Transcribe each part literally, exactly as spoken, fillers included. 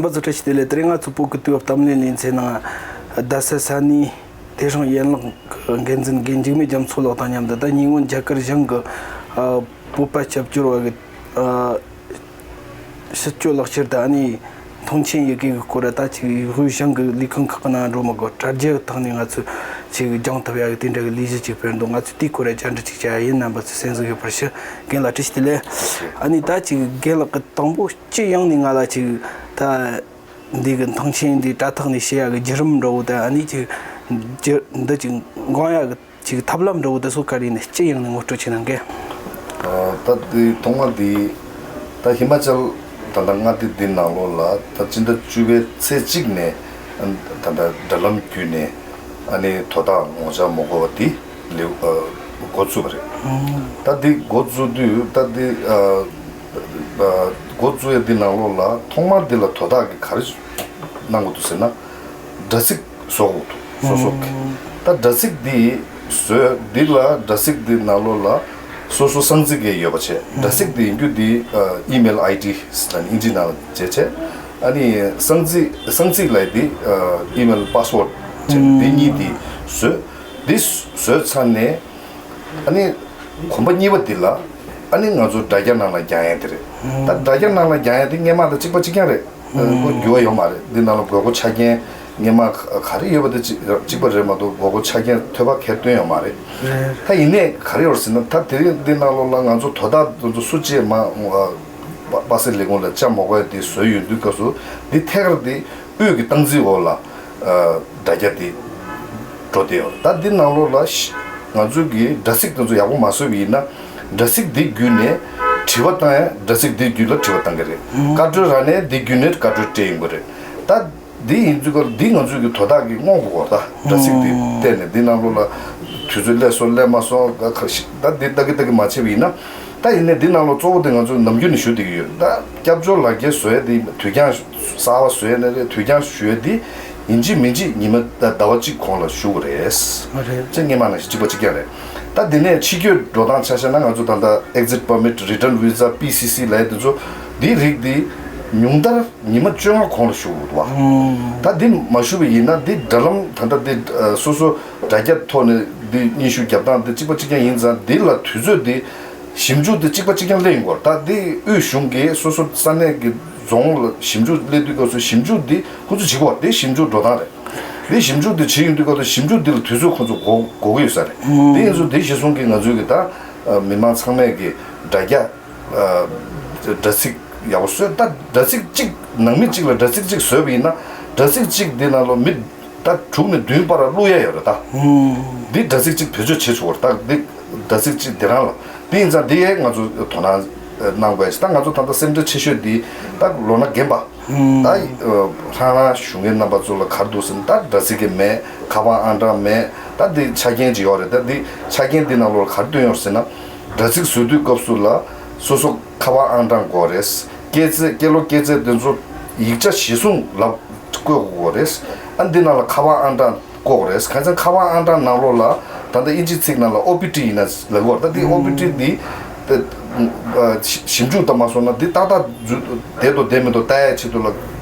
པ་ཚོ་བཀྲ་ཤིས་བདེ་ལེགས། དེ་རིང་ང་ཚོ་བོད་ཀྱི་དུས་བབ་གཏམ་གླེང་ལེ་ཚན་ནང་རྡ་ས་ས་གནས་དེ་སྲང་ཡན་ལག་གི་འགན་འཛིན་རྒན་འཇིགས་མེད་རྒྱ་མཚོ་ལགས་དང་མཉམ་དུ། ད་ཉེ་སྔོན་རྒྱ་གར་གཞུང་གི་ཨ་བོད་པ་སྐྱབས་བཅོལ་བ་གི་ཨ་ཕྱི་སྐྱོད་ལག་ཁྱེར་དང་ཨ་ནི་མཐོང་མཆན་ཡི་གེ་གི་སྐོར་ད་ཅིག་དབུས་གཞུང་གི་ལས་ཁུངས་ཁག་གི་ནང་འགྲོ་མི་དགོས། དྲ་རྒྱའི་ཐོག་ནས་ང་ཚོས་ཅིག་སྦྱང་ཐུབ་ཡ་གི་དེ་འདྲ་གི་ལས་གཞི་ཅིག་སྤེལ་འདུག། ང་ཚོས་དེའི་སྐོར་བཅར་འདྲི་ཅིག་བྱ་ཡ་ཡིན། རྣམ་པ་ཚོས་གསན་གཟིགས་ཡོད་པར་ཞུ། རྒན་ལགས་བཀྲ་ཤིས་བདེ་ལེགས། ཨ་ནི་ད་ཅིག་རྒན་ལགས་ཀྱིས་དང་པོ་སྤྱི་ཡོངས་ནས་ང་ལ་ཅིག་ད་འདི་གི་མཐོང་མཆན་འདི་དྲ་ཐོག་ནས་བཤད་ཡ་གི་བརྒྱུད་རིམ་འདྲ་བོ་དང་ཨ་ནི་ཅིག་བརྒྱུད་འདི་ཅིག་འགོང་ཡ་གི་ཅིག་ཐབས་ལམ་འདྲ་བོ་དེ་ཚོ་ག་རེ་ཡིན་ན་སྤྱི་ཡོངས་ནས་ངོ་སྤྲོད་ཅིག་གནང་གི། ཨ་ད་འདི་ཐོག་མ་འདི་ད་ཧི་མ་ཅལ་ད་ལྟ་མངའ་སྡེ་འདི་ནང་ལོགས་ལ་ད་སྤྱི་ཟླ་བཅུ་པའི་ཚེས་གཅིག་ནས་ད་ལྟ་དྲ་ལམ་བརྒྱུད་ནས་ཨ་ནི་དོ་བདག་ངོ་བཅར་མ་དགོས་པ་འདི་ལེའུ་ཨ་འགོ་བཙུགས་པ་རེད། ད་འདི་འགོ་བཙུགས་དུས་ད་འདི་ཨ་ཨ་འགོ་བཙུགས་ཡ་འདི་ནང་ལོགས་ལ་ཐོག་མར་འདི་ལ་དོ་བདག་གིས་ག་རེ་གནང་དགོས་འདུག་ཟེར་ན། དྲ་ཚིགས་བཟོ་དགོས་འདུག་སོ་སོ་གི། ད་དྲ་ཚིགས་འདི་བཟོས་འདི་ལ་དྲ་ཚིགས་འདི་ནང་ལོགས་ལ་སོ་སོ་གསང་ཚིགས་ཀྱི་ཡོད་པ་བྱས། དྲ་ཚིགས་འདི་ཡིན་རྒྱུ་འདི་ཨ་email ID ཟེར་ན་ཨིན་ཇི་ནང་ལ་བྱས་བྱས། ཨ་ནི་གསང་ཚིགས་གསང་ཚིགས་ལབ་ཡ་འདི་ཨ་email password བྱས་འདི་གཉིས་འདི་བཟོས། འདི་བཟོས་ཚར་ནས་ཨ་ནི་གོམ་པ་གཉིས་པ་འདི་ལ་ཨ་ནི་ང་ཚོ་དྲ་རྒྱ་ནང་ལ་རྒྱག་ཡ་དེ་རེད། ད་དྲ་རྒྱ་ནང་ལ་རྒྱག་ཡ་དེ་སྔས་མ་དང་གཅིག་པ་གཅིག་རྐྱང་རེད། ཨ་ཁོ་འགྱུར་བ་ཡོད་མ་རེད། འདི་ནང་ལ་དགོས་མཁོ་ཆ་རྐྱེན་སྔས་མ་ག་རེ་ཡོད་པ་དེ་གཅིག་གཅིག་པ་རེད་མ་གཏོགས་དགོས་མཁོ་ཆ་རྐྱེན་ཐོལ་པ་གང་ཡང་བཏོན་ཡོད་མ་རེད། ད་ཡིན་ནའི་ག་རེ་ཡོད་རེད་ཟེར་ན། ད་དེ་རིང་འདི་ནང་ལོགས་ལ་ང་ཚོ་དོ་བདག་དེ་ཚོ་སུ་གཅིག་མ་པ་པ་སེ་ལས་ཁུངས་ལ་བཅར་མ་དགོས་ཡ་དེ་བཟོས་ཡོད་དུས་སྐབས་སུ་འདི་ཐད་ཀར་དེ་དབུས་ཀྱི་སྟངས་འཛིན་འོག་ལ་ཨ་དྲ་རྒྱ་དེ་འགྲོ་བསྡད་ཡོད་རེད། ད་འདི་ནང་ལོགས་ལ་ཤ་ང་ཚོ་གི་དྲ་ཚིགས་དེ་ཚོ་ཡག་པོ་མ་བཟོས་པ་ཡིན་ན། དྲ་ཚིགས་འདི་བརྒྱུད་ནས་དྲི་བ་བཏང་ཡ་དྲ་ཚིགས་འདི་བརྒྱུད་ལ་དྲི་བ་བཏང་གི་རེད། བཀའ་འཁྲོལ་རག་ནས་འདི་བརྒྱུད་ནས་བཀའ་འཁྲོལ་སྤྲད་ཡོང་གི་རེད། ད་འདི་ཡིན་དུས་ཀ་འདི་ང་ཚོ་གི་དོ་བདག་གིས་སྔོག་དགོས་གོ། ད་དྲ་ཚིགས་འདི་བལྟས་ནས་འདི་ནང་ལོགས་ལ་དུས་ཚོད་སླེབས་སོང་སླེབས་མ་སོང་ད་ག་ཞིག་ད་འདི་ལྟ་གི་ལྟ་གི་མ་བྱས་པ་ཡིན་ན། ད་ཡིན་ནའི་འདི་ནང་ལོགས་གཙོ་བོ་དེ་ང་ཚོ་ནམ་རྒྱུན་ནས་ཞུ་བསྡད་ཀྱི་ཡོད། ད་སྐྱབས་བཅོལ་ལག་འཁྱེར་བཟོ་ཡ་དེ་དུས་འགྱངས་གསར་པ་བཟོ་ཡ་ནི་རེད། དུས་འགྱངས་ཞུ་ཡ་དེ་ཡིན་གཅིག་མིན་གཅིག་ཉི་མ་ཟླ་བ་གཅིག་གོང་ལ་ཞུ་དགོས་རེད། རེད། ཅེས་སྔས་མ་ནང་བཞིན་གཅིག་པ་གཅིག་རྐྱང་རེད། ད་དེ་ནས་ཕྱི་སྐྱོད་འགྲོ་སྟངས་ཆ་བཞག་ན་ང་ཚོ་ད་ལྟ་Exit Permit Return Visa PCC ལབ་ཡ་དེ་ཚོ་འདིའི་རིགས་འདི་ཉུང་མཐར་ཉི་མ་བཅོ་ལྔ་གོང་ལ་ཞུ་དགོས་འདུག་བ། ད་འདི་མ་ཞུ་བ་ཡིན་ན་འདི་དྲ་ལམ་ད་ལྟ་འདི་སོ་སོ་དྲ་རྒྱ་ཐོག་ནས་འདི་སྙན་ཞུ་རྒྱབ་སྟངས་འདི་གཅིག་པ་གཅིག་རྐྱང་ཡིན་ཙང་འདི་ལ་དུས་ཚོད་འདི་ཞིབ་འཇུག་དེ་གཅིག་པ་གཅིག་རྐྱང་སླེབས་ཡོང་གི་ཡོད་རེད། ད་དེ་དབུས་གཞུང་གིས་སོ་སོ་ས་གནས་ཀྱི་རྫོང་ལ་ཞིབ་འཇུག་སླེབས་དུས་སྐབས་སུ་ཞིབ་འཇུག་དེ་ཁོ་ཚོས་བྱེད་དགོས་རེད། དེ་ཞིབ་འཇུག་འགྲོ་སྟངས་རེད། དེ་ཞིབ་འཇུག་དེ་བྱེད་ཡོང་དུས་སྐབས་སུ་ཞིབ་འཇུག་དེ་ལ་དུས་ཚོད་ཁོ་ཚོ་དགོས་དགོས་ཀྱི་ཡོད་ས་རེད། དེ་ཡིན་ཙང་དེ་གཞིར་བཟུང་གིས་ང་ཚོས་ཀྱི་ད་མི་མང་ཚང་མས་ཀྱི་དྲ་རྒྱ་དྲ་ཚིགས་ཡག་པོ་བཟོས། ད་དྲ་ཚིགས་གཅིག་ནང་མི་གཅིག་ལ་དྲ་ཚིགས་གཅིག་བཟོས་པ་ཡིན་ན་དྲ་ཚིགས་གཅིག་དེ་ནང་ལ་མི་ད་དྲུག་ནས་བདུན་བར་བླུག་ཡ་ཡོད་རེད་ད། འདི་དྲ་ཚིགས་གཅིག་བེད་སྤྱོད་བྱེད་ཆོག་རེད་ད། འདི་དྲ་ཚིགས་གཅིག་འདི་རང་ལ། འདི་ཡིན་ཙང་འདི་ཡས་ང་ཚོ་དོ་སྣང་གནང་དགོས་ཡ་ཞིག་ད་ང་ཚོ་ད་ལྟ་སེམས་ཁྲལ་ཆེ་ཤོས་འདི་ད་ལོ་ན་རྒན་པ། ད་ཨ་རང་རང་གཞུང་གི་རྣམ་པ་ཚོ་ལ་ག་རེ་འདུག་ཟེར་ན་ད་དྲ་ཚིགས་ཀྱི་མེད། ཁ་པར་ཨང་གྲངས་མེད། ད་འདི་ཆ་རྐྱེན་ཅིག་ཡོད་རེད། ད་འདི་ཆ་རྐྱེན་འདི་ནང་ལོགས་ལ་ག་རེ་བཏོན་ཡོད་ཟེར་ན། དྲ་ཚིགས་བཟོ་དུས་སྐབས་སུ་ལ་སོ་སོ་ཁ་པར་ཨང་གྲངས་དགོས་རེད། སྐྱེས་ཚེས་སྐྱེས་ལོ་སྐྱེས་ཚེས་དེ་ཚོ་ཡིག་ཆ་གཞིར་བཟུང་ལ་བཀོད་དགོས་རེད། ཨ་འདི་ནང་ལ་ཁ་པར་ཨང་གྲངས་བཀོད་དགོས་རེད། གང་ཟེར་ཁ་པར་ཨང་གྲངས་ནང་ལོགས་ལ་ད་ལྟ་ཨིན་ཇིའི་ཚིག་ནང་ལ་ཨོ་པི་ཊི་ཡིན་ན་ལབ་ཀྱི་ཡོད་རེད། ད་འདི་ཨོ་པི་ཊི་འདི་དེ་ཞིབ་འཇུག་ད་མ་སོང་ན་འདི་ཏག་ཏག་འཛུལ་བསྡད་འདུག་བསྡད་མི་འདུག་ལྟ་ཡའི་ཆེད་དུ་ལ་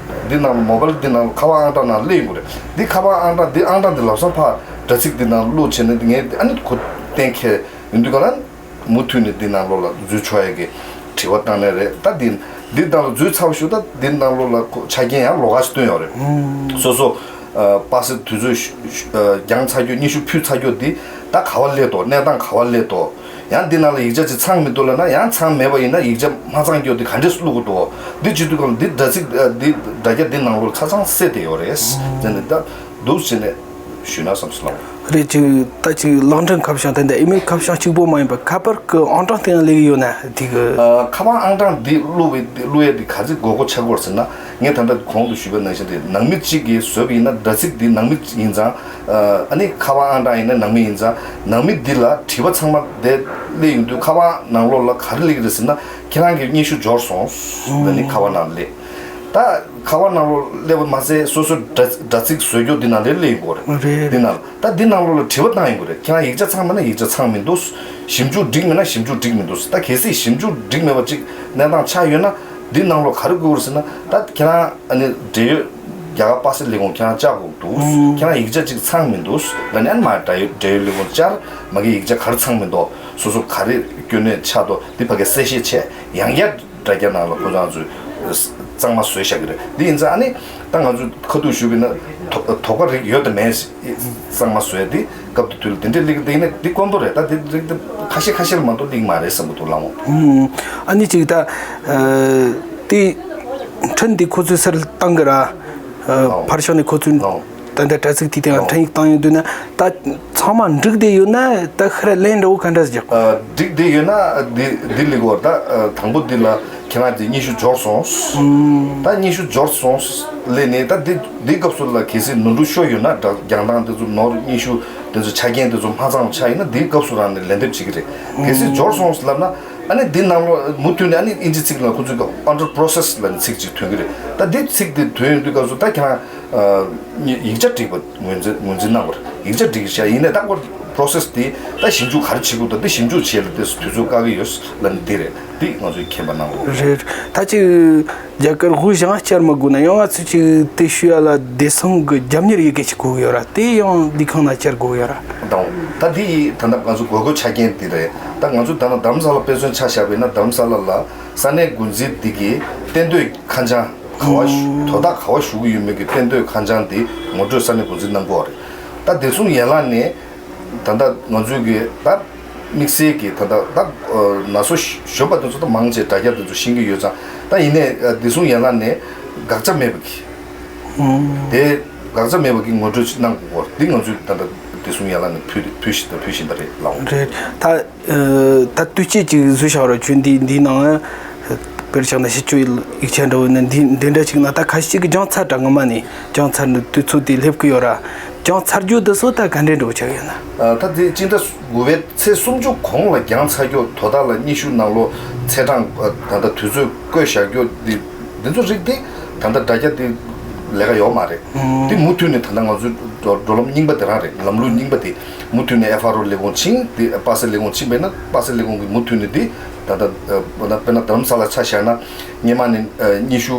འདི་ནང་ལ་མོ་བལ་འདི་ནང་ལ་ཁ་པར་ཨང་གྲངས་ནང་སླེབས་ཡོང་གི་རེད། འདི་ཁ་པར་ཨང་གྲངས་འདི་ཨང་གྲངས་འདི་ལབ་སོང་ཕར་དྲ་ཚིགས་འདི་ནང་བླུགས་བྱས་ནས་ངས་ཨ་ནི་ཁོ་གཏན་འཁེལ་ཡོང་དུས་ག་ལ། མུ་མཐུད་ནས་འདི་ནང་ལོགས་ལ་འཛུལ་ཆོག་ཡ་གི་དྲི་བ་བཏང་ནས་རེད། ད་འདི་འདི་ནང་ལ་འཛུལ་ཚར་བ་ཞུ་ད་འདི་ནང་ལོགས་ལ་ཁོ་ཆ་རྐྱེན་ཡང་ལོགས་ཀ་ཞིག་བཏོན་ཡོད་རེད། སོ་སོ་ཨ་པ་སེ་དུས་ཚོད་ཞུ་ཞུ་ཨ་འགྱངས་ཚར་རྒྱུ་སྙན་ཞུ་ཕུལ་ཚར་རྒྱུ་འདི་ད་ག་བ་སླེབས་འདུག་གནས་སྟངས་ག་བ་སླེབས་འདུག་ཡང་འདི་ནང་ལ་ཡིག་ཆ་ཅིག་ཚང་མི་འདུག་ལབ་ན་ཡང་ཚང་མེད་པ་ཡིན་ན་ཡིག་ཆ་མ་ཚང་རྒྱུ་འདི་ག་འདྲས་སུ་བླུག་གི་འདུག་འདི་བྱེད་དུས་ག་ལ་འདི་དྲ་ཚིགས་ཨ་འདི་དྲ་རྒྱ་འདི་ནང་ལོགས་ལ་ཆ་ཚང་གསལ་བསྡད་ཡོད་རེད། དེ་ནས་ད་འདུག་བྱས་ནས། ཞུས་ན་བསམ་སོང་། རེད། ཅིག་ད་ཅིག་གློག་འཕྲིན་ཁ་བྱང་དེ་འདྲ་ཨི་མེལ་ཁ་བྱང་གཅིག་པོ་མ་ཡིན་པར་ཁ་པར་གྱི་ཨང་གྲངས་དེ་ཡང་སླེབས་ཀྱི་ཡོད་ན་དེ་གི། ཨ་ཁ་པར་ཨང་གྲངས་འདི་བླུགས་པའི་བླུགས་ཡས་འདི་ག་ཚོད་དགོས་མཁོ་ཆགས་ཀྱི་ཡོད་རེད་ཟེར་ན། ངས་ད་ལྟ་གོང་དུ་ཞུས་པ་ནང་བཞིན་རེད། ནང་མི་གཅིག་གིས་བཟོས་པ་ཡིན་ན་དྲ་ཚིགས་འདི་ནང་མི་ཡིན་ཙང་། ཨ་ནི་ཁ་པར་ཨང་གྲངས་ཡིན་ན་ནང་མི་ཡིན་ཙང་ནང་མི་འདི་ལ་དྲི་བ་ཚང་མ་དེ་སླེབས་ཡོང་དུས་ཁ་པར་ནང་ལོགས་ལ་ག་རེ་སླེབས་ཀྱི་རེད་ཟེར་ན་ཁྱེད་རང་གི་སྙན་ཞུ་འབྱོར་སོང་། ཨ་ནི་ཁ་པར་ནང་སླེབས། ད། ཁ་པར་ནང་ལོགས་སླེབས་པ་མ་ཟད་སོ་སོ་དྲ་དྲ་ཚིགས་བཟོ་རྒྱུ་འདི་ནང་ལ་སླེབས་ཡོང་གི་རེད། རེད། འདི་ནང་ད་འདི་ནང་ལོགས་ལ་དྲི་བ་བཏང་ཡོང་གི་རེད། ཁྱེད་རང་ཡིག་ཆ་ཚང་མེད་ན་ཡིག་ཆ་ཚང་མི་འདུག་ཞིབ་འཇུག་འགྲིག་མེད་ན་ཞིབ་འཇུག་འགྲིག་མི་འདུག་ད་གལ་སྲིད་ཞིབ་འཇུག་འགྲིག་མེད་པ་ཅིག་གནས་སྟངས་ཆགས་ཡོད་ན་ འདི་ནང་ལོགས་ག་རེ་དགོས་རེད་ཟེར་ན། ད་ཁྱེད་རང་ཨ་ནི་འབྲེལ་ཡོད་རྒྱ་གར་པ་སེ་ལས་ཁུངས་ཁྱེད་རང་བཅར་དགོས་འདུག་ཁྱེད་རང་ཡིག་ཆ་གཅིག་ཚང་མི་འདུག་ལབ་ནས། ཨ་ནི་མ་འབྲེལ་ཡོད་འབྲེལ་ཡོད་ལས་ཁུངས་བཅར། མ་གི་ཡིག་ཆ་ག་རེ་ཚང་མི་འདུག་སོ་སོ་ག་རེ་སྐྱོན་གནད་ཆགས་འདུག་འདི་ཕ་གི་གསལ་བཤད་བྱས། ཡང་བསྐྱར་དྲ་རྒྱ་ནང་ལ་ཁོ་ཚང་ཚོས་གཙང་མ་བཟོས་བཞག་གི་རེད། འདི་ཡིན་ཙང་ཨ་ནི་ད་ང་ཚོས་ཁ་ཐུག་ཞུས་པ་ཡིན་ན། དོགས་དོགས་པ་རིགས་ཡོད་དམ་མེད་གཙང་མ་བཟོས། འདི་སྐབས་དེ་དུས་ལ་དེ་འདྲའི་ལིག་དེ་ཡིན་ན་འདི་དཀོན་པོ་རེད། ད་དེ་རིགས་དེ་ཁ་ཤས་ཁ་ཤས་ལ་མ་གཏོགས་ལིག་མ་རེད་བསམ་གྱི་འདུག་ལགས་འོང་། ཨུམ། ཨ་ནི་ཅིག་ད་ཨ་དེ་འཕྲིན་དེ་ཁོ་ཚོས་སར་བཏང་གི་ར། ཨ་ཨོ་ཕར་ཕྱོགས་ནས་ཁོ་ཚོས་ཨོ་ད་ལྟ་དྲ་ཚིགས་དེའི་སྟེང་ལ་ཨོ་འཕྲིན་ཡིག་བཏང་ཡོང་དུས་ན། ད་ཚང་མ་འགྲིག་བསྡད་ཡོད་ན། ད་ཁ་ར་ལན་འདྲ་བོ་ག་འདྲ་རྒྱག་ཨ་འགྲིག་བསྡད་ཡོད་ན་འདི་འདི་ལིག་བར། ད་ཨ་དང་པོ་འདི་ལ་ཁྱེད་རང་གི་སྙན་ཞུ་འབྱོར་སོང་། ད་སྙན་ཞུ་འབྱོར་སོང་ལབ་ནས། ད་འདི་འདི་སྐབས་སུ་ལ་གལ་སྲིད་ནོར་འཁྲུལ་ཤོར་ཡོད་ན། འདྲ་རྒྱང་ཐང་དེ་ཚོ་ནོར། སྙན་ཞུ་དེ་ཚོ་ཆ་རྐྱེན་དེ་ཚོ་མ་ཚང་ཆགས་ཡིན་ན། འདི་སྐབས་སུ་རང་ནས་ལན་འདེབས་བྱེད་ཀྱི་རེད། གལ་སྲིད་འབྱོར་སོང་ལབ་ན། ཨ་ནི་འདི་ནང་ལོགས་མུ་མཐུད་ནས། ཨ་ནི་ཨིན་ཇི་ཚིག་ལ་ཁོ་ཚོས་under process ལབ་ནས་ཚིག་ཅིག་ཐོན་གྱི་རེད། ད་འདི་ཚིག་དེ་ཐོན་ཡོང་དུས་སྐབས་སུ། ད་ཁྱེད་རང་ཨ་ཡིག་ཆ་བསྒྲིགས་པ་ངོས་འཛིན་ངོས་འཛིན་གནང་དགོས་རེད། ཡིག་ཆ་བསྒྲིགས་བཞག་ཡིན་ནའི་ད་ཁོ་process དེ་ད་ཞིབ་འཇུག་ག་རེ་བྱེད་དགོས། ད་འདི་ཞིབ་འཇུག་བྱེད་ལ་དེ་དུས་ཚོད་བཀག་གི་ཡོད་ལབ་ནས་འདི་རེད། འདི་ང་ཚོས་མཁྱེན་པ་གནང་དགོས། རེད། ད་ཅིག་རྒྱ་གར་ཧུའུ་ཞང་བཅར་མ་དགོས་ན་ཡང་། ང་ཚོས་ཅིག་དེ་ཞུ་ཡ་ལ་བདེ་སྲུང་གི་རྒྱབ་གཉེར་ཡི་གེ་ཅིག་དགོས་ཡོད་ར། དེ་ཡང་ལས་ཁང་ནང་བཅར་དགོས་ཡོད་ར། དང་། ད་འདི་ཡི་ད་ལྟ་ང་ཚོ་དགོས་མཁོ་ཆ་རྐྱེན་འདི་རེད། ད་ང་ཚོ་ད་ལྟ་དྷ་རམ་ས་ལ་དཔེ་མཚོན་ཆ་བཞག་པ་ཡིན་ན། དྷ་རམ་ས་ལ་ལ་ས་གནས་འགོ་འཛིན་འདི་གི་གཏན་སྡོད་ཁ་བྱང་ག་བ་ཞུ་དོ་བདག་ག་བ་ཞུ་གི་ཡོད་མེད་ཀྱི་གཏན་སྡོད་ཁ་བྱང་འདི་ངོ་སྤྲོད་ས་གནས་འགོ་འཛིན་གནང་དགོས་རེད། ད་བདེ་སྲུང་ཡན་ལག་ནས་ད་ལྟ་ང་ཚོའི་གི་ད་དམིགས་བསལ་གྱི་ད་ལྟ་ད་ན་ཚོད་གཞོན་པ་དེ་ཚོ་ད་མང་ཆེ་དྲ་རྒྱ་དེ་ཚོ་ཤེས་ཀྱི་ཡོད་ཙང་། ད་ཡིན་ནའི་བདེ་སྲུང་ཡན་ལག་ནས་དགག་བྱ་མེད་པ་གི་དེ་དགག་བྱ་མེད་པ་གི་ངོ་སྤྲོད་ཅིག་གནང་དགོས་སྐོར་འདི་ང་ཚོས་ད་ལྟ་བདེ་སྲུང་ཡན་ལག་ནས་ཕུལ་ཕུལ་བཞིན་ཕུལ་བཞིན་པ་རེད་ལགས། རེད། ད་ད་དུས་ཆེན་ཅིག་བཟོས་བཞག་རོགས་བྱུང་། འདི་འདིའི་ནང་དཔེར་བཞག་ན་ཕྱི་སྐྱོད་ཡིག་ཆ་འདྲ་བོ་ནི་འདི་འདི་འདྲ་ཅིག་ན། ད་ཁ་ཤས་ཅིག་གི་སྦྱངས་ཚར་འདྲ། སྔོན་མ་ནས་སྦྱངས་ཚར་ནས་དུས་ཚོད་དེ་སླེབས་ཀྱི་ཡོད་ར། སྦྱངས་ཚར་རྒྱུ་དེ་ཚོ་ད་ག་འདྲས་འགྲོ་ཆགས་ཡོད་ན། ད་དེ་སྤྱི་ཟླ་དགུ་པའི་ཚེས་སུམ་ཅུ་གོང་ལ་སྦྱངས་ཚར་རྒྱུ། དོ་བདག་ལ་སྙན་ཞུ་ནང་ལོགས་ཚེས་གྲངས་ད་ལྟ་དུས་ཚོད་བཀོད་བཞག་རྒྱུ་འདི་འདི་ཚོ་རིགས་དེ་ད་ལྟ་དྲ་རྒྱ་དེ་ལས་ཀ་ཡོད་མ་རེད། དེ་མུ་མཐུད་ནས་ད་ལྟ་ང་ཚོའི་འགྲོ་འགྲོ་ལམ་རྙིང་པ་དེ་རང་རེད། ལམ་ལུགས་རྙིང་པ་དེ་མུ་མཐུད་ནས་ཨེཕ་ཨར་ཨོ་ལས་ཁུངས་ཕྱིན། དེ་པ་སེ་ལས་ཁུངས་ཀྱི་མུ་མཐུད་ནས་དེ་ད་ལྟ་དཔེར་ན་དྷ་རམ་ས་ལ་ཆ་བཞག་ན། སྔོན་མ་ནས་སྙན་ཞུ་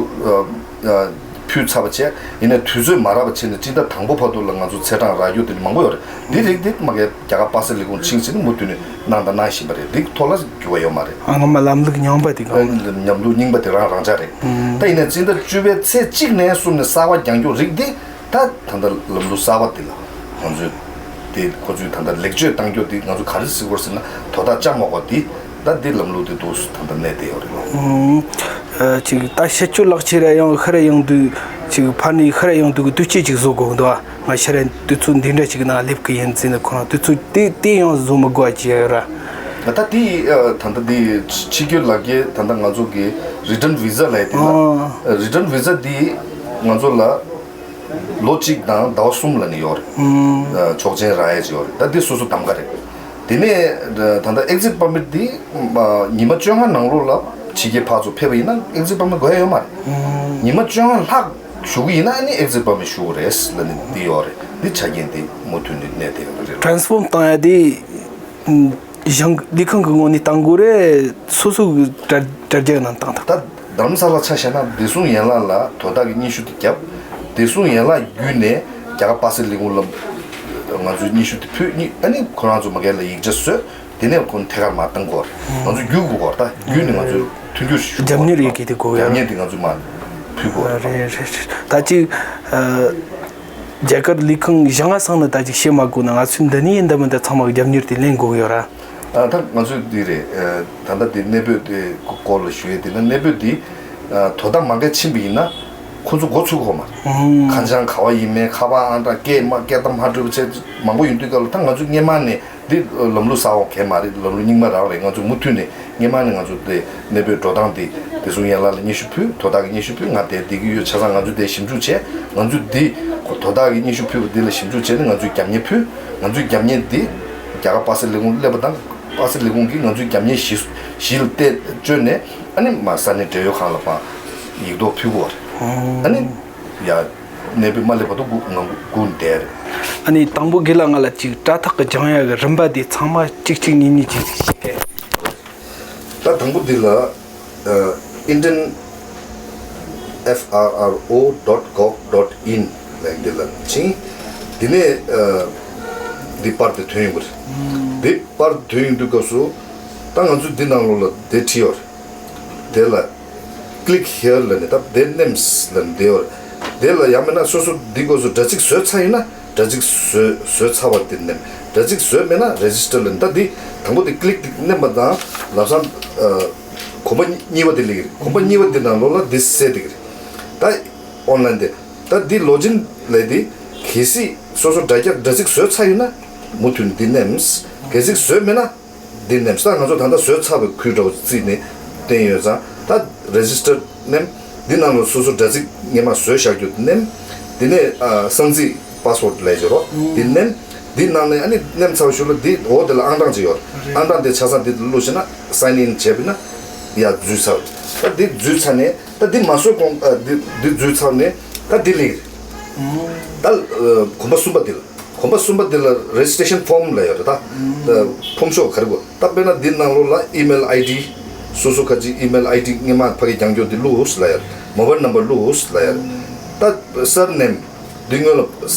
ཕུལ་ཚར་བ་བྱས། ཡིན་ནའི་དུས་ཚོད་མ་རག་པ་བྱས་ནས་སྤྱི་ཟླ་དང་པོ་བར་དུ་ལ་ང་ཚོ་ཚེས་གྲངས་རག་རྒྱུ་དེ་མང་པོ་ཡོད་རེད། འདི་རིགས་དེ་མ་གི་རྒྱ་གར་པ་སེ་ལས་ཁུངས་ཕྱིན་ཟིན་ནས་མུ་མཐུད་ནས་གནང་དང་གནང་བཞིན་པ་རེད། འདི་ཐོག་ལ་འགྱུར་བ་ཡོད་མ་རེད། ཨ། སྔོན་མ་ལམ་ལུགས་རྙིང་པ་དེ་གང་། ལམ་ལུགས་རྙིང་པ་དེ་རང་རང་འཇགས་རེད། ད་ཡིན་ནའི་སྤྱི་ཟླ་བཅུ་པའི་ཚེས་གཅིག་ནས་གསུམ་ནས་གསར་པ་རྒྱག་རྒྱུ་རིགས་འདི་ད་ད་ལྟ་ལམ་ལུགས་གསར་པ་འདི་ལ་ང་ཚོས་དེ་ཁོ་ཚོས་ད་ལྟ་ལེགས་བཅོས་གཏང་རྒྱུ་འདི་ང་ཚོ་ག་རེ་ཟེར་དགོས་ཟེར་ན། དོ་བདག་བཅའ་མ་དགོས་འདི། ད་འདི་ལམ་ལུགས་འདི་འདུག་ད་ལྟ་གནས་བསྡད་ཡོད་རེད། ཨུམ། ཨ། ཅིག་ད་ཕྱི་སྐྱོད་ལག་ཁྱེར་ར་ཡང་ཤར་ཡོང་དུས། ཅིག་ཕར་ནས་ཤར་ཡོང་དུས་ཀྱི་དུས་ཆེན་ཅིག་བཟོ་དགོས་འདུག་ང་ཤར་དུས་ཚོད་འདི་འདྲ་ཅིག་ནང་སླེབས་ཀྱི་ཡིན་ཟེར་ནས། ཁོ་རང་དུས་ཚོད་དེ་དེ་ཡང་བཟོ་མི་དགོས་པ་ཅིག་ཡོད་ར། ད་དེ་ད་ལྟ་དེ་ཕྱི་སྐྱོད་ལག་ཁྱེར་ད་ལྟ་ང་ཚོ་གི་return visa ལབ་ཡ་དེ་ལ། ཨ། Return visa དེ་ང་ཚོ་ལ་ལོ་གཅིག་དང་ཟླ་བ་གསུམ་ལ་ནི་ཡོད་རེད། ཨུམ། ཆོག་མཆན་རག་ཡ་ཅིག་ཡོད་རེད། ད་འདི་སོ་སོ་གདམ་ག་རེད། དེ་ནས་ད་ལྟ་exit permit འདི་ཉི་མ་བཅོ་ལྔ་ནང་ལོགས་ལ་ཕྱི་རྒྱལ་ཕར་ཚུར་ཕེབས་པ་ཡིན་ན་exit permit དགོས་ཡ་ཡོད་མ་རེད། ཨུམ། ཉི་མ་བཅོ་ལྔ་ལྷག་བཞུགས་ཀྱི་ཡིན་ན་ནི་exit permit ཞུ་དགོས་རེད་ལབ་ནི་འདི་ཡོད་རེད། འདི་ཆ་རྐྱེན་འདི་མུ་མཐུད་ནས་གནས་བསྡད་ཡོད་རེད། Transform བཏང་ཡ་དེ། ཨུམ། གཞུང་ལས་ཁང་གི་ངོས་ནས་བཏང་དགོས་རེད། སོ་སོ་གི་དྲ་དྲ་རྒྱ་ནང་བཏང་ཐུབ། ད་དྷ་རམ་ས་ལ་ཆ་བཞག་ན་བདེ་སྲུང་ཡན་ལག་ལ་དོ་བདག་གི་སྙན་ཞུ་དེ་བརྒྱབ། བདེ་སྲུང་ཡན་ལག་བརྒྱུད་ནས་རྒྱ་གར་པ་སེ་ལས་ཁུངས་ལ་ང་ཚོའི་སྙན་ཞུ་དེ་ཕུལ། ཨ་ནི་ཁོ་རང་ཚོ་མ་གི་ལ་ཡིག་ཆ་བཟོས། དེ་ནས་ཁོ་ཐད་ཀར་མར་བཏང་དགོས་རེད། ང་ཚོ་བརྒྱུད་དགོས་རེད། ད་བརྒྱུད་ནས་ང་ཚོས་མཐུན་འགྱུར་ཞུ་དགོས་རེད། རྒྱབ་གཉེར་ཡི་གེ་དེ་དགོས་ཡོད། རྒྱབ་གཉེར་དེ་ང་ཚོས་མར་ཕུལ་དགོས་རེད། རེད་རེད་རེད། ད་ཅིག་ཨ། རྒྱ་གར་ལས་ཁུངས་གཞུང་ང་སོང་ནས་ད་ཅིག་བཤད་མ་དགོས་ན། ང་ཚོས་འདི་ནས་ཡིན་ད་མིན་ད་ཚང་མ་གི་རྒྱབ་གཉེར་དེ་ལེན་དགོས་ཀྱི་ཡོད་ར། ཨ། ད་ང་ཚོས་འདི་རེད། ཨ། ད་ལྟ་འདི་གནས་སྤོས་དེ་སྐོར་ལ་ཞུ་ཡས་དེ་ན། གནས་སྤོས་འདི་ཨ། དོ་བདག་མ་གི་ཕྱིན་པ་ཡིན་ན་ཁོ་ཚོ་འགོ་ཚུགས་ཀྱི་ཡོད་མ་རེད། ཨང་། ཁ་བྱང་ག་བ་ཡིན་མིན། ཁ་པར་ཨང་གྲངས་སྐད་མ་སྐད་གཏམ་མ་འགྲོ་བྱས་མང་པོ་ཡོང་དུས་སྐབས་ལ། ད་ང་ཚོས་སྔོན་མ་ནས་འདི་ལམ་ལུགས་གསར་པ་གང་ཡང་མ་རེད། ལམ་ལུགས་རྙིང་མ་རང་རེད། ང་ཚོས་མུ་མཐུད་ནས་སྔོན་མ་ནས་ང་ཚོ་དེ་གནས་སྤོས་འགྲོ་སྟངས་དེ་བདེ་སྲུང་ཡན་ལག་ལ་སྙན་ཞུ་ཕུལ། དོ་བདག་གི་སྙན་ཞུ་ཕུལ། ང་དེ་བསྡད་ཀྱི་ཡོད། ཆ་ཚང་ང་ཚོས་དེ་ཞིབ་འཇུག་བྱས། ང་ཚོས་འདི་དོ་བདག་གི་སྙན་ཞུ་ཕུལ་བ་འདི་ལ་ཞིབ་འཇུག་བྱས་ནས་ང་ཚོས་རྒྱབ་གཉེར་ཕུལ། ང་ཚོས་རྒྱབ་གཉེར་འདི་རྒྱ་གར་པ་སེ་ལས་ཁུངས་སླེབས་པ་དང་། པ་སེ་ལས་ཁུངས་ཀྱིས་ང་ཚོའི་རྒྱབ་གཉེར་གཞི་གཞི་ལ་བལྟས་བཅོས་ནས། ཨ་ནི་མར་ས་གནས་འབྲེལ་ཡོད་ཁང་ལ་ཕར་ཡིག་ཐོག་ཕུལ་དགོས་པ་རེད། ཨ་ནི་ཡ། གནས་སྤོས་མ་སླེབས་བར་དུ་སྒུག་ང་སྒུག་བསྡད་རེད། ཨ་ནི་དང་པོ་དགེ་ལགས་ང་ལ་ཅིག་དྲ་ཐག་གི་སྦྱང་ཡ་གི་རིམ་པ་དེ་ཚང་མ་གཅིག་གཅིག་གཉིས་གཉིས་གཅིག་གཅིག་བཤད་དེ། ད་དང་པོ་འདི་ལ་ཨ། Indian F R R O dot gov dot in ལ་འདི་ལ་ཕྱིན། འདི་ནས་ཨ་འདི་པར་དེ་ཐོན་ཡོང་གི་རེད། འདི་པར་ཐོན་ཡོང་དུས་སྐབས་སུ་ད་ང་ཚོས་འདི་ནང་ལོགས་ལ་དེ་བྲིས་ཡོད་རེད། དེ་ལ་click here ལ་ནི་ད་དེ་names ལ་ནི་དེ་ཡོད་རེད། དེ་ལ་ཡང་མིན་ན་སོ་སོ་འདི་སྐབས་སུ་དྲ་ཚིགས་བཟོས་ཚར་ཡིན་ན་དྲ་ཚིགས་བཟོས་བཟོས་ཚར་བ་དེ་names། དྲ་ཚིགས་བཟོས་མེད་ན་register ལ་ནི་ད་འདི་དང་པོ་དེ་click དེ་མནན་པ་དང་ལམ་སང་ཨ་གོམ་པ་གཉིས་པ་དེ་སླེབས་ཀྱི་རེད། གོམ་པ་གཉིས་པ་དེ་ནང་ལོགས་ལ་འདི་གསལ་བསྡད་ཀྱི་རེད། ད་online དེ། ད་འདི་login ལས་འདི་གལ་སྲིད་སོ་སོ་དྲ་རྒྱ་དྲ་ཚིགས་བཟོས་ཚར་ཡོད་ན་མུ་མཐུད་འདི་names། གལ་སྲིད་བཟོས་མེད་ན་འདི names། ད་ང་ཚོ་ད་ལྟ་བཟོས་ཚར་བའི་ཁུལ་འདྲ་བོ་བརྩིས་ནས་བསྟན་ཡོད་ཙང་ད་register names། འདི་ནང་ལ་སོ་སོ་དྲ་ཚིགས་སྔོན་མ་བཟོས་བཞག་རྒྱུ་names། འདི་ནས་ཨ་གསང་ཚིག་password ལས་བྱེད་རོགས་འདི་names། འདི་ནང་ནས་ཨ་ནི་names ཚར་བ་ཞུ་ལ་འདི་འོག་དེ་ལ་ཨང་གྲངས་ཅིག་ཡོད། ཨང་གྲངས་དེ་ཆ་ཚང་འདི་བླུགས་ཤེ་ན་sign in བྱས་པ་ཡིན་ན་ཡ་འཛུལ་ཚར། ད་འདི་འཛུལ་ཚར་ནས་ད་འདི་མ་བཟོས་གོང་ཨ་འདི་འདི་འཛུལ་ཚར་ནས་ད་འདི་ལིང་། ད་ཨ་གོམ་པ་གསུམ་པ་འདི་ལ། གོམ་པ་གསུམ་པ་འདི་ལ་registration form ལབ་ཡོད་རེད་ད། ཨ་ཕོམ་ཤོག་ག་རེ་དགོས། ད་དཔེར་ན་འདི་ནང་ལོགས་ལ་email ID། སོ་སོ་ཁ་ཅིག་email ID སྔོན་མ་ཕ་གི་རྒྱག་རྒྱུ་འདི་བླུགས་ལབ་ཡོད། mobile number བླུགས་ལབ་ཡོད། ད་surname། འདི་སྔོན་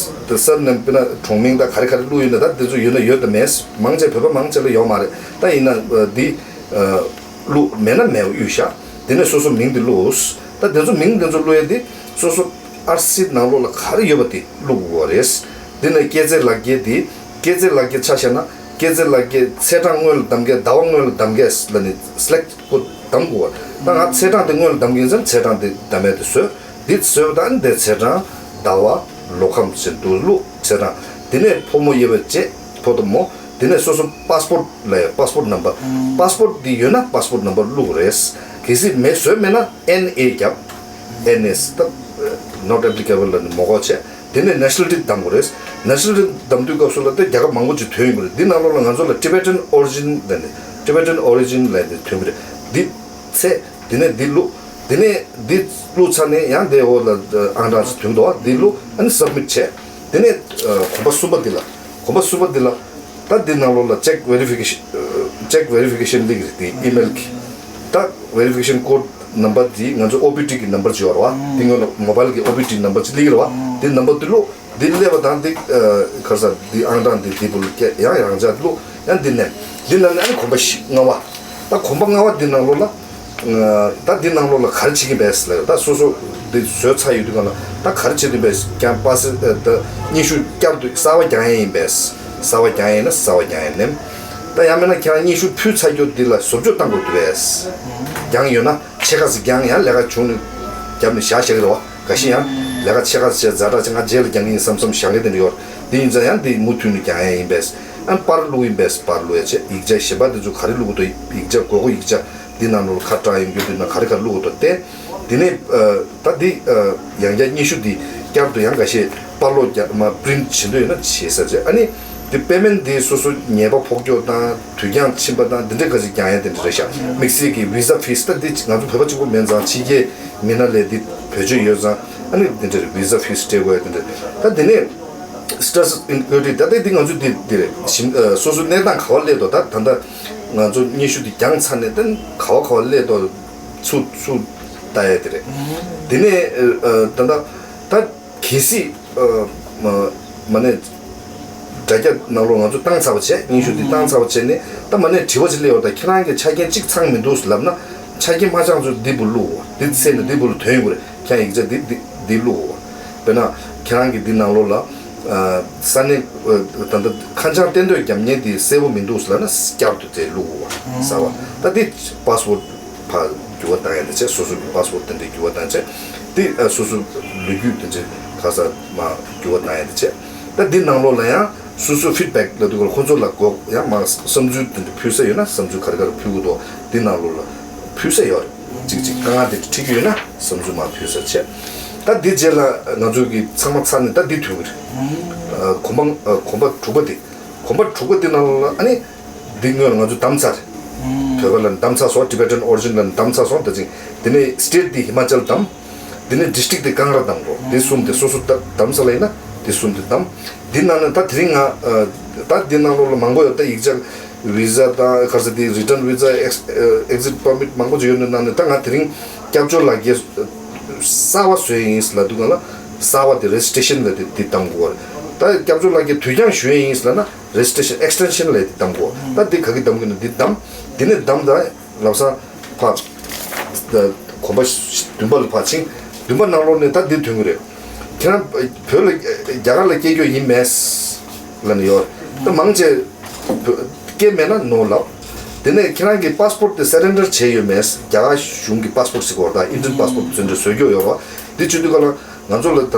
ལ་surname དཔེར་ན་གྲོང་མིང་དང་ག་རེ་ག་རེ་བླུགས་ཡོད་ན་ད་འདི་ཚོ་ཡོད་ན་ཡོད་དང་མེད། མང་ཆེ་བོད་པ་མང་ཆེ་ལ་ཡོད་མ་རེད། ད་ཡིན་ན་ཨ་འདི་ཨ་བླུགས་མེད་ན་མེད་པ་གཡུག་བཞག་དེ་ནས་སོ་སོ་མིང་འདི་བླུགས། ད་དེ་ཚོ་མིང་དེ་ཚོ་བླུགས་ཡས་དེ་སོ་སོ་ཨར་སི་ནང་ལོགས་ལ་ག་རེ་ཡོད་པ་དེ་བླུགས་དགོས་རེད། འདི་ནས་སྐྱེས་ཚེས་ལག་འཁྱེར་དེ་སྐྱེས་ཚེས་ལག་འཁྱེར་ཆ་བཞག་ན་སྐྱེས་ཚེས་ལག་འཁྱེར་ཚེས་གྲངས་སྔོན་ལ་བདམས་མཁན་ཟླ་བ་སྔོན་ལ་བདམས་མཁན་ལ་ནི་select ཁོ་བདམས་དགོས། ད་ང་ཚེས་གྲངས་དེ་སྔོན་ལ་བདམས་མཁན་ཚེ་ཚེས་གྲངས་དེ་བདམས་ཡས་དེ་བཟོས། འདི་བཟོས་པ་དང་འདི་ཚེས་གྲངས་ཟླ་བ་ལོ་ཁམས་ཟེར་འདུག་བླུགས་ཚེས་གྲངས། དེ་ནས་ཕོ་མོ་དབྱེ་བ་བཅད་ཕོ་དང་མོ། དེ་ནས་སོ་སོ་passport ལ་passport number passport འདི་ཡོད་ན་passport number བླུགས་རེད། གལ་སྲིད་མེད་བཟོས་མེད་ན་N A རྒྱབ། N S ད་not applicable ལ་ནི་མོ་གོ་བྱས། དེ་ནས་nationality བདམས་དགོས་རེད། nationality བདམས་དུས་སྐབས་སུ་ལ་ད་རྒྱལ་ཁབ་མང་པོ་ཅིག་ཐོན་ཡོང་གི་རེད། འདི་ནང་ལོགས་ལ་ང་ཚོ་ལ་Tibetan origin ལ་ནི་Tibetan origin ལ་ནི་ཐོན་གི་རེད། འདི་ཚེ་དེ་ནས་འདི་བླུགས། དེ་ནས་འདི་བླུགས་ཚར་ནས་ཡང་དེ་འོག་ལ་ཨང་གྲངས་ཅིག་ཐོན་འདུག་འདི་བླུགས་ཨ་ནི་submit བྱས། དེ་ནས་གོམ་པ་གསུམ་པ་འདི་ལ། གོམ་པ་གསུམ་པ་འདི་ལ། ད་འདི་ནང་ལོགས་ལ་check verification check verification ལིག་རེད། དེ་email གི། ད་verification code number འདི་ང་ཚོ O P T གི་number ཅིག་ཡོད་རེད་བ། འདི་ང་ལ་mobile གི O P T number ཅིག་ལིག་རེད་བ། འདི་number འདི་བླུགས། འདི་སླེབས་པ་དང་འདི་ག་རེ་ཟ་འདི་ཨང་གྲངས་འདི་འདི་བུ་ལ་སྐད་ཡང་ཡང་བྱ་བླུགས་ཡང་འདི་ནས་འདི་ནང་ནས་ཨ་ནི་གོམ་པ་བཞི་ལྔ་པ། ད་གོམ་པ་ལྔ་པ་འདི་ནང་ལོགས་ལ། ད་འདི་ནང་ལོགས་ལ་ག་རེ་བྱེད་ཀྱི་འབད་ཟེར་ལ་ད་སོ་སོ་འདི་བཟོས་ཚར་ཡོད་དུས་ག་ལ་ད་ག་རེ་བྱེད་དུས་འབད་ཀྱང་པ་སེ་ད་སྙན་ཞུ་བསྐྱར་དུ་གསར་པ་རྒྱག་ཡས་ཡིན་པས། གསར་པ་རྒྱག་ཡས་ཡིན་ན་གསར་པ་རྒྱག་ཡས་ནེམ། ད་ཡང་མིན་ན་ཁྱེད་རང་སྙན་ཞུ་ཕུལ་ཚར་རྒྱུ་འདི་ལ་བཟོ་བཅོས་བཏང་དགོས་འདུག་པས། རྒྱང་ཡོད་ན་ཕྱེད་ཀ་ཙམ་རྒྱང་ཡང་ལས་ཀ་བྱུང་ནས་རྒྱབ་ནས་བཞག་བཞག་གི་རེད་བ། འགའ་ཤས་ཡང་ལས་ཀ་ཕྱེད་ཀ་ཙམ་བྱས་ཛ་དྲག་ཅིག་ང་རྗེས་ལ་རྒྱག་གི་ཡིན་བསམ་བསམ་བཞག་མཁན་དེ་འདྲ་ཡོད། དེ་ཡིན་ཙང་ཡང་འདི་མུ་མཐུད་ནས་རྒྱག་ཡས་ཡིན་པས། ཨ་པར་བླུགས་ཡིན་པས་པར་བླུགས་ཡ་བྱས་ཡིག་ཆ་གཞན་པ་དེ་ཚོ་ག་རེ་བླུགས་དགོས་འདུག་ཡིག་ཆ་དགོས་མཁོ་ཡིག་ཆ་འདི་ནང་ལོགས་ཁ་བཀྲམ་ཡོང་རྒྱུ་འདི་ནང་ག་རེ་ག་རེ་བླུགས་དགོས་འདུག་སྟེ། དེ་ནས་ཨ་ད་འདི་ཨ་ཡང་བསྐྱར་སྙན་ཞུ་འདི་བསྐྱར་དུ་ཡང་འགའ་ཤས་པར་ལོག་རྒྱག་མ་པི་རིན་ཊི་བྱེད་འདོད་ཡོད་ན་བྱེད་ས་བྱས། ཨ་ནི་འདི་པེ་མེན་ཊི་འདི་སོ་སོ་ཉེས་པ་ཕོག་རྒྱུ་དང་དུས་འགྱངས་ཕྱིན་པ་དང་འདི་འདྲའི་ག་ཚོད་རྒྱག་ཡ་དེ་འདྲ་རེད་ཤག་དམིགས་བསལ་གྱི་visa fees ད་འདི་ང་ཚོ་བོད་པ་གཅིག་པོ་མིན་ཙང་ཕྱི་རྒྱལ་མི་སྣ་ལས་འདི་བེད་སྤྱོད་ཡོད་ཙང་ཨ་ནི་འདི་འདྲ་རེད། visa fees སྤྲད་དགོས་ཡ་དེ་འདྲ། ད་དེ་ནས་Status Inquiry ད་ལྟ་འདི་ང་ཚོ་འདི་འདི་རེད། ཞིབ་ཨ་སོ་སོའི་གནས་སྟངས་ག་པར་སླེབས་འདུག་ད་ད་ལྟ་ང་ཚོ་སྙན་ཞུ་འདི་བརྒྱངས་ཚར་ནས་ད་ག་པར་ག་པར་སླེབས་འདུག་ཚུར་ཚུར་ལྟ་ཡ་དེ་རེད། དེ་ནས་ཨ་ད་ལྟ་ད་གལ་སྲིད་ཨ་མ་མ་ནས་དྲ་རྒྱ་ནང་ལོགས་ང་ཚོ་བཏང་ཚར་བ་བྱས། སྙན་ཞུ་འདི་བཏང་ཚར་བ་བྱས་ནས་ད་མ་ནས་དྲི་བ་ཅིག་སླེབས་ཡོད། ད་ཁྱེད་རང་གི་ཆ་རྐྱེན་གཅིག་ཚང་མི་འདུག་ལབ་ན་ཆ་རྐྱེན་མ་ཚང་ཚོ་འདི་བུ་བླུགས་འདི་བཙལ་ནས་འདི་བུ་ལ་ཐོན་ཡོང་གི་རེད། ཁྱེད་རང་ཡིག་ཆ་འདི་འདི་འདི་བླུགས། དཔེར་ན་ཁྱེད་རང་གི་འདི་ནང་ལོགས་ལ་ཨ་ས་གནས་ཨ་ད་ལྟ་ཁ་བྱང་གཏན་འདོད་རྒྱབ་མཁན་དེ་གསལ་པོ་མི་འདུག་ལབ་ན་བསྐྱར་དུ་དེ་བླུགས་དགོས་པ་གསལ་བ། ད་འདི་passport ཕར་འགྱུར་བ་བཏང་ཡ་དེ་བྱས། སོ་སོ་གི་passport དེ་འདྲའི་འགྱུར་བ་བཏང་བྱས། འདི་ཨ་སོ་སོ་ལོ་རྒྱུས་དེ་འདྲའི་ཁ་ས་མ་འགྱུར་བ་བཏང་ཡ་དེ་བྱས། ད་འདི་ནང་ལོགས་ལ་ཡང་སོ་སོ་feedback ལབ་དུས་ཁོ་ཚོ་ལ་དགོས་ཡང་མ་བསམ་ཚུལ་དེ་འདྲ་ཕུལ་ས་ཡོད་ན་བསམ་ཚུལ་ག་རེ་ག་རེ་ཕུལ་དགོས་འདུག་འདི་ནང་ལོགས་ལ་ཕུལ་ས་ཡོད་རེད། གཅིག་གཅིག་དཀའ་ངལ་དེ་འཁྲི་གི་ཡོད་ན་བསམ་ཚུལ་མར་ཕུལ་ས་བྱས། ད་འདི་རྗེས་ལ་ང་ཚོ་གི་ཚང་མ་ཚར་ནས་ད་འདི་ཐོན་གི་རེད། ཨ་གོམ་པ་ཨ་གོམ་པ་དྲུག་པ་དེ། གོམ་པ་དྲུག་པ་དེ་ནང་ལ་ཨ་ནི་འདི་སྔོན་ལ་ང་ཚོ་བདམས་ཚར་རེད། བོད་པ་ལ་བདམས་ཚར་སོང་། Tibetan origin ལ་བདམས་ཚར་སོང་། ད་ཅིང་དེ་ནས་state དེ་ཧི་མ་ཅལ་བདམས། དེ་ནས་district དེ་ཀང་ར་བདམས་རོགས། དེ་གསུམ་དེ་སོ་སོ་ད་བདམས་ས་ལ་ཡིན་ན་དེ་གསུམ་དེ་བདམས། འདི་ནང་ནས་ད་དེ་རིང་ང་ཨ་ད་འདི་ནང་ལོགས་ལ་མང་པོ་ཡོད། ད་ཡིག་ཆ་visa དང་ག་རེ་ཟེར་དེ་return visa ex- ཨ་exit permit མང་པོ་ཅིག་ཡོད་ནི་ནང་ནས་ད་ང་དེ་རིང་སྐྱབས་བཅོལ་ལག་འཁྱེར་ གསར་བ་བཟོས་ཡིན་ལབ་དུས་སྒང་ལ་གསར་བ་དེ་རེ་ཇི་སི་ཊེ་ཤན་ལབ་དེ་འདི་གདམ་དགོས་རེད། ད་སྐྱབས་བཅོལ་ལག་འཁྱེར་དུས་འགྱངས་ཞུ་ཡས་ཡིན་ལབ་ན་རེ་ཇི་སི་ཊེ་ཤན་ཨེག་སི་ཊེན་ཤན་ལབ་དེ་གདམ་དགོས། ད་འདི་ག་གི་གདམ་གི་ན་འདི་གདམ། འདི་ནས་གདམ་ད་ལམ་སང་ཕར་གོམ་པ་བདུན་པ་ལ་ཕར་ཕྱིན། བདུན་པ་ནང་ལོགས་ནས་ད་འདི་ཐོན་གི་རེད། ཁྱེད་རང་བོད་ལ་རྒྱ་གར་ལ་སྐྱེས་རྒྱུ་ཡིན་མེད་ལབ་ནས་ཡོད། ད་མང་ཆེ་སྐད་མེད་ན་ནོ་ལབ། དེ་ནས་ཁྱེད་རང་གི་པཱ་སི་པོར་ཊི་དེ་སེ་རེན་ཌར་བྱས་ཡོད་མེད། རྒྱ་གར་གཞུང་གི་པཱ་སི་པོར་ཊི་ཟེར་གོ་ར། ད་ཨིན་ཌི་ཡན་པཱ་སི་པོར་ཊི་བཟོ་འདྲ་བཟོ་རྒྱུ་ཡོད་ར། དེ་བྱེད་དུས་སྒང་ལ་ང་ཚོ་ལ་ད་ལྟ་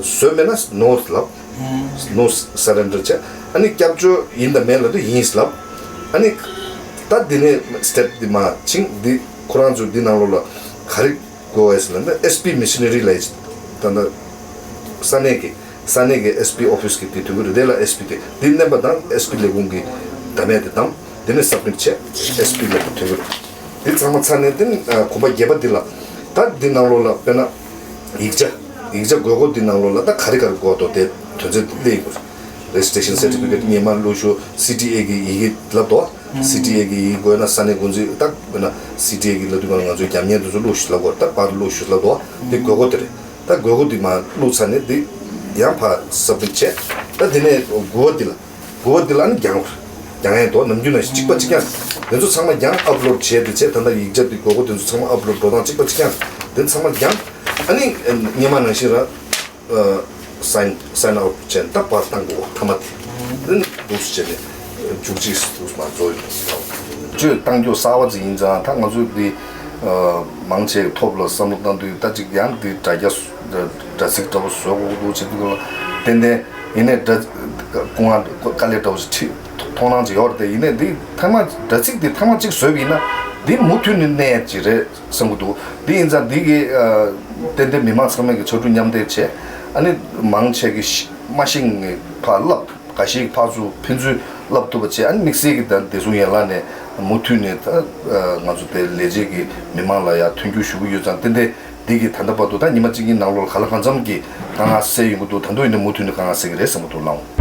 བཟོས་མེད་ན་ནོ་ལབ། ནོ་སེ་རེན་ཌར་བྱས། ཨ་ནི་སྐྱབས་བཅོལ་ཡིན་དང་མེད་ལབ་དུས་ཡིན་ལབ། ཨ་ནི་ད་འདི་ནས་སི་ཊེབ་འདི་མར་ཕྱིན། འདི་ཁོ་རང་ཚོ་འདི་ནང་ལོགས་ལ་ག་རེ་དགོས་ཡོད་ཟེར་ན་ཨེས་པི་མི་ཤི་ནེ་རི་ལབ་ཡས་ད་ལྟ་ས་གནས་ཀྱི་ས་གནས་ཀྱི་ཨེས་པི་ཨོ་ཕི་སི་གི་དེ་ཐོན་གྱི་རེད། དེ་ལ་ཨེས་པི་དེ་འདི་མནན་པ་དང་ཨེས་པི་ལས་ཁུངས་ཀྱི་བདམས་ཡས་དེ་བདམས། དེ་ནས་སབ་མིཊ་བྱས། ཨེས་པི་ལས་ཁུངས་ཐོན་གྱི་རེད། འདི་ཚང་མ་ཚར་ནས་དེ་ནས་གོམ་པ་བརྒྱད་པ་འདི་ལ། ད་འདི་ནང་ལོགས་ལ་དཔེར་ན་ཡིག་ཆ་ཡིག་ཆ་དགོས་མཁོ་འདི་ནང་ལོགས་ལ་ད་ག་རེ་ག་རེ་དགོས་འདུག་དེ་དོན་ཚན་དེ་སླེབས་ཡོང་གི་རེད། རེ་ཇི་སི་ཊེ་ཤན་སར་ཊི་ཕི་ཀེཊ་སྔོན་མ་བླུགས་ཞུ། སི་ཊི་ཨེ་གི་ཡི་གེ་ལབ་དོ། སི་ཊི་ཨེ་གི་ཡི་གེ་དགོས་ན་ས་གནས་འགོ་འཛིན་ད་དཔེར་ན་སི་ཊི་ཨེ་གི་ལབ་དུས་སྒང་ལ་ང་ཚོའི་རྒྱབ་གཉེར་དེ་ཚོ་བླུགས་ཞུ་ལབ་དགོས་རེད། ད་པར་བླུགས་ཞུ་ལབ་དོ། དེ་དགོས་མཁོ་དེ་རེད། ད་དགོས་མཁོ་དེ་མར་བླུགས་ཚར་ནས་དེ་ཡང་ཕར་སབ་མིཊ་བྱས། ད་དེ་ནས་དགུ་པ་འདི་ལ། དགུ་པ་འདི་ལ་ནི་རྒྱང་རྒྱང་ཡས་དོ། ནམ་རྒྱུན་ནང་བཞིན་གཅིག་པ་གཅིག་རྐྱང་། དེ་ཚོ་ཚང་མ་རྒྱང་ཨབ་ལོཌ་བྱས་ཏེ་བྱས། ད་ལྟ་ཡིག་ཆ་འདི་དགོས་མཁོ་དེ་ཚོ་ཚང་མ་ཨབ་ལོཌ་འགྲོ་སྟངས་གཅིག་པ་གཅིག་རྐྱང་། དེ་ཚང་མ་རྒྱང་། ཨ་ནི་སྔོན་མ་ནང་བཞིན་ར་སའིན་སའིན་ཨའུཊ་བྱས་ད་པར་བཏང་དགོས་མཐའ་མ་དེ། དེ་ནི་འདུག་སེ་བྱས་ནས་བཅུ་གཅིག་འདུག་སེ་མར་རྫོགས་ཡོང་། བཅོས་བཏང་རྒྱུ་གསར་བ་ཅིག་ཡིན་ཙང་ད་ང་ཚོས་འདི་མང་ཆེ་ཐོག་ལ་བསམ་བློ་བཏང་དུས་ད་ཅིག་ཡང་འདི་དྲ་རྒྱ་སྒྲ་ཚིག་འདྲ་པོ་བཟོ་དགོས་འདུག་བྱེད་དུས་ལ་ཏན་ཏན། ཡིན་ནའི་སྒྲ་སྐུ་ངག་དཀའ་ལས་འདྲ་པོ་ཞིག་ཁྲིད་མཐོང་སྣང་ཅིག་ཡོད་རེད་དེ། ཡིན་ནའི་འདི་ཐེངས་མ་སྒྲ་ཚིག་འདི་ཐེངས་མ་གཅིག་བཟོས་པ་ཡིན་ན་འདི་མུ་མཐུད་ནས་གནས་ཡ་ཅིག་རེད་བསམ་གྱི་འདུག་འདི་ཡིན་ཙང་འདི་གི་ཨ་ཏན་ཏན་མི་མང་ཚང་མས་ཀྱི་ཕྱར་གྲུ་མཉམ་འདེགས་བྱས། ཨ་ནི་མང་ཆེ་གི་ཤི་མ་ཤེས་ངེས་ཕར་བསླབ། འགའ་ཞིག་ཕར་ཚུར་ཕན་ཚུན་བསླབ་ཐུབ་པ་བྱས། ཨ་ནི་དམིགས་བསལ་གྱི་ད་བདེ་སྲུང་ཡན་ལག་ནས་མུ་མཐུད་ནས་ད་ང་ཚོ་དེ་ལས་བྱེད་ཀྱི་མི་མང་ལ་ཡང་མཐུན་འགྱུར་ཞུ་གི་ཡོད་ཙང་ཏན་ཏན་འདི་གི་ད་ལྟ་བར་དུ་ད་ཉི་མ་གཅིག་གཉིས་ནང་ལོགས་ལ་ག་ལ་གང་འཚམ་གྱི་དཀའ་ངལ་སེལ་ཡོང་གི་འདུག་ད་དུང་ཡིན་ན་མུ་མཐུད་ནས་དཀའ་ངལ་སེལ་གྱི་རེད་བསམ་གྱི་འདུག་ལགས།